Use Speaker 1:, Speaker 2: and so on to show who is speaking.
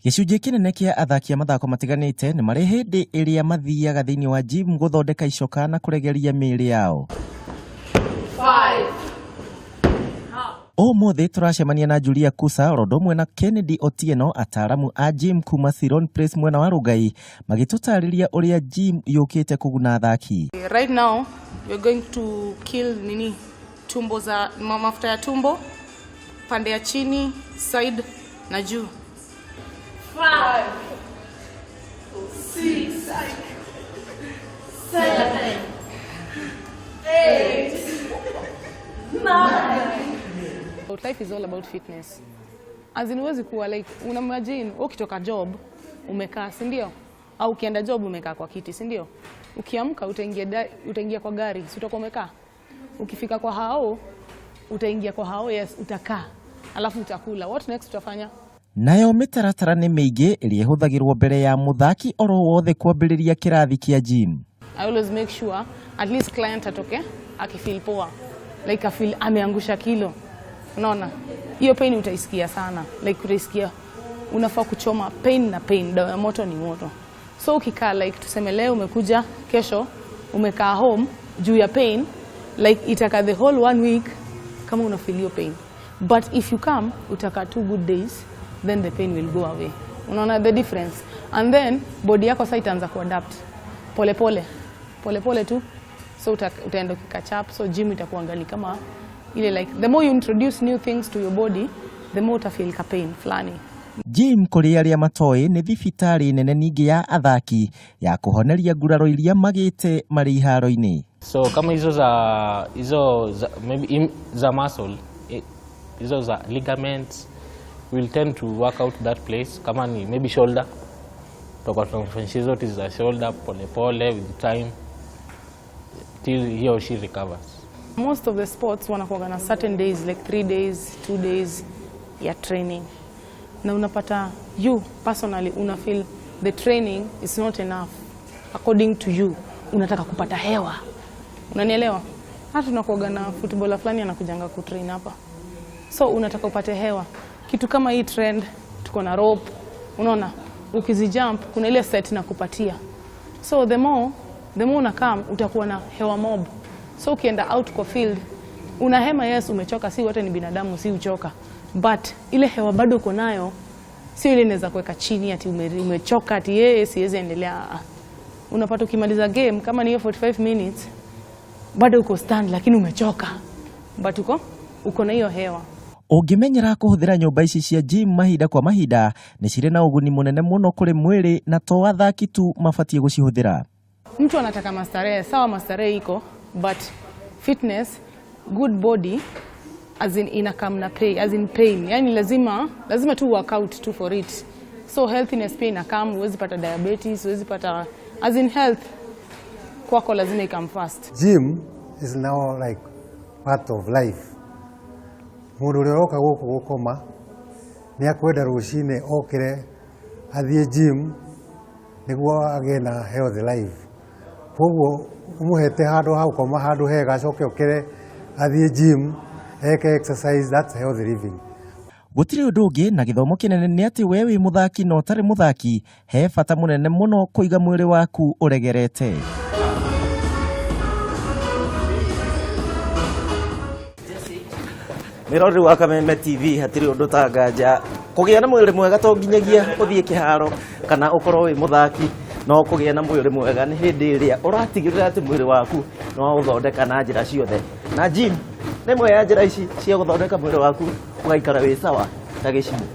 Speaker 1: Gĩcunjĩ kĩnene kĩa athaki a mathako matiganĩte nĩ marĩ hĩndĩ ĩrĩa mathiaga thĩinĩ wa gym gũthondeka icoka na kũregeria mĩĩrĩ yao. Ũmũthĩ tũracemania na Julia Kusa oro ũndũ ũmwe na Kennedy Otieno, ataaramu a gym kuma Siron Place mwena wa Rongai, magĩtũtarĩria ũrĩa gym yũkĩte kũguna athaki.
Speaker 2: Right now we're going to kill nini tumbo za mafuta ya tumbo pande ya chini, side na juu.
Speaker 3: 5, 6, 7, 8, 9.
Speaker 2: Life is all about fitness. As in huwezi kuwa like una imagine wewe ukitoka job umekaa, si ndio? Au ukienda job umekaa kwa kiti, si ndio? Ukiamka utaingia kwa gari, si utakuwa umekaa? Ukifika kwa hao utaingia kwa hao, yes, utakaa. Alafu utakula. What next utafanya?
Speaker 1: Nayo mĩtaratara nĩ mĩingĩ ĩrĩa ĩhũthagĩrwo mbere ya mũthaki oro wothe kwambĩrĩria kĩrathi kĩa gym.
Speaker 2: I always make sure at least client atoke akifeel poa, like afeel ameangusha kilo. Unaona, hiyo pain utaisikia sana, like utaisikia unafaa kuchoma pain na pain, dawa ya moto ni moto. So ukikaa, like tuseme leo umekuja, kesho umekaa home juu ya pain, like itakaa the whole one week kama una feel hiyo pain, but if you come utakaa 2 good days, then the pain will go away. Unaona the difference? And then body yako sasa itaanza kuadapt pole pole pole pole tu, so utaenda ukicatch up. So gym itakuangalia kama ile, like the more you introduce new things to your body, the more utafeel ka pain fulani.
Speaker 1: Gym kũrĩ arĩa matoĩ nĩ thibitarĩ nene ningĩ ya athaki ya kũhoneria nguraro iria magĩte marĩ iharo-inĩ.
Speaker 4: So kama hizo za maybe za muscle, hizo za ligaments, we'll tend to work out that place. Kama ni maybe shoulder, tutakuwa tunamfanyisha hizo tizi za shoulder pole pole with time till he or she recovers.
Speaker 2: Most of the sports wanakuwaga na certain days, like 3 days, 2 days ya training, na unapata you personally una feel the training is not enough according to you, unataka kupata hewa, unanielewa? Hata tunakuwaga na footballer fulani anakujanga kutrain hapa, so unataka upate hewa. Kitu kama hii trend, tuko na rope, unaona ukizijump kuna ile set na kupatia. So the more unakam utakuwa na hewa mob. So ukienda out kwa field una hema, yes, umechoka, si wote ni binadamu, si uchoka, but ile hewa bado uko nayo, sio ile inaweza kuweka chini ati umechoka ati yeye siwezi endelea. Ah. Unapata ukimaliza game, kama ni hiyo 45 minutes, bado uko stand lakini umechoka, but uko na hiyo hewa.
Speaker 1: Ũngĩmenyera kũhũthĩra nyũmba ici cia gym mahinda kwa mahinda, nĩ cirĩ na ũguni mũnene mũno kũrĩ mwĩrĩ na to athaki tu mabatiĩ gũcihũthĩra.
Speaker 2: Mtu anataka mastarehe, sawa, mastarehe iko, but fitness, good body, as in inakam na pay, as in pain, yani lazima tu work out tu for it. So healthiness pia inakam, huwezi pata diabetes, huwezi pata, as in health kwako lazima ikam first.
Speaker 5: Gym is now like part of life. Mũndũ ũrĩa ũroka gũkũ gũkoma nĩ akwenda rũcinĩ okĩre athiĩ gym nĩguo agĩe na healthy life. Koguo ũmũhete handũ ha gũkoma handũ hega, acoke okĩre athiĩ gym eke exercise, that's healthy living.
Speaker 1: Gũtirĩ ũndũ ũngĩ na gĩthomo kĩnene nĩ atĩ we wĩ mũthaki na ũtarĩ mũthaki, he bata mũnene mũno kũiga mwĩrĩ waku ũregerete. Mwĩroreri wa Kameme TV, hatirĩ ũndũ ta nganja kũgĩa na mwĩrĩ mwega to nginyagia ũthiĩ kĩharo kana ũkorwo wĩ mũthaki. No kũgĩa na mwĩrĩ mwega nĩ hĩndĩ ĩrĩa ũratigĩrĩra atĩ mwĩrĩ waku nĩ waũthondeka na njĩra ciothe, na gym nĩ ĩmwe ya njĩra ici cia gũthondeka mwĩrĩ waku ũgaikara wĩ sawa ta gĩcimo.